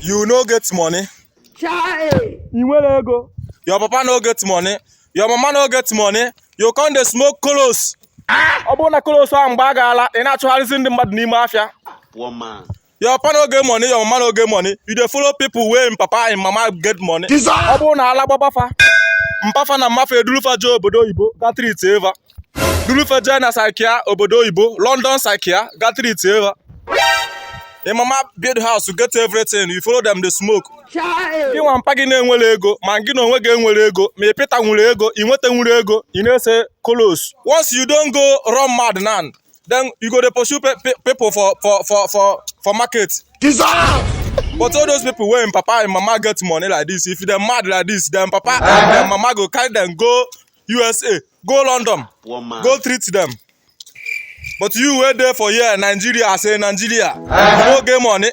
You no get money. Ị nwere ego. Your papa no get money. Your mama no get money. You come dey smoke colos. Ọ bụrụ na colos ahụ mgbe a gaala, ị na-achụgharịzi ndị mmadụ n'ime afịa. Poor man. Your papa no get money, your mama no get money. You dey follow people wey im papa and mama get money. Ọ bụrụ na ala gbaba fa, mpa fa na mma fa eduru fa jee obodo oyibo ga treat fa. Duru fa jee na psychia obodo oyibo, London psychia ga treat fa. Im mama build house, get everything, you follow them dey smoke. Gị nwa mpa gị na-enwere ego, ma gị na onwe gị enwere ego, ma ị pịta nwere ego, ị nweta nwere ego, ị na-ese colos. Once you don go run mad now, then you go dey pursue people for market. But all those people wey im papa and mama get money like this, if dem mad like this, dem papa and dem mama go carry dem go USA, go London, Poor man. Go treat them. But you wey dey for here, Nigeria, say Nigeria, you no get money.